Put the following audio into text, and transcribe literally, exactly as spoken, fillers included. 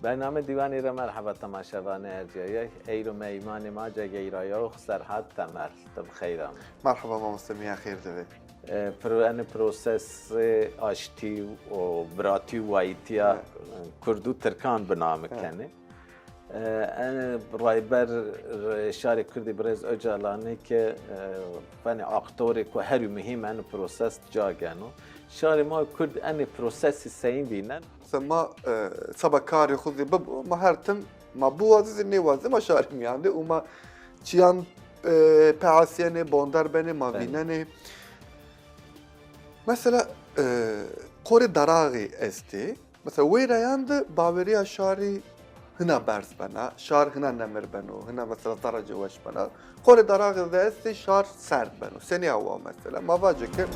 Bername Dîwanî ra merheba temaşevanê ercîyayî. Eyro meymanê ma cegeyrayox Serhat Temel. Ti bi xeyr amê. Merheba mamoste, mîyan xêr de bê. E, pro-, enê prosesê aştî û biratî û wayîtîya kurd û tirkan bi name kenê. E, enê Rayber Şarê Kurdî Birêz Ocalanî ke, e, vanê aktorêko herî muhîm enê proses ca geno. Şarê ma kurd enê prosesî seyîn vînen? Mesela ma, e, seba karê xwu zî bibo, ma her tim ma biwazî zî nêwazî ma şarê mîyan de û ma çîyan, e, peasîyenê, bonder benê, ma vînenê. Mesela, e, qorê daraxî estê. Mesela weyrayan de bawerîya şarî hina berz bena, şar hina nemir beno, hina mesela zerrecê weş bena. Qorê daraxî de estê şar serd beno. Senî awa mesela? Ma vacê ke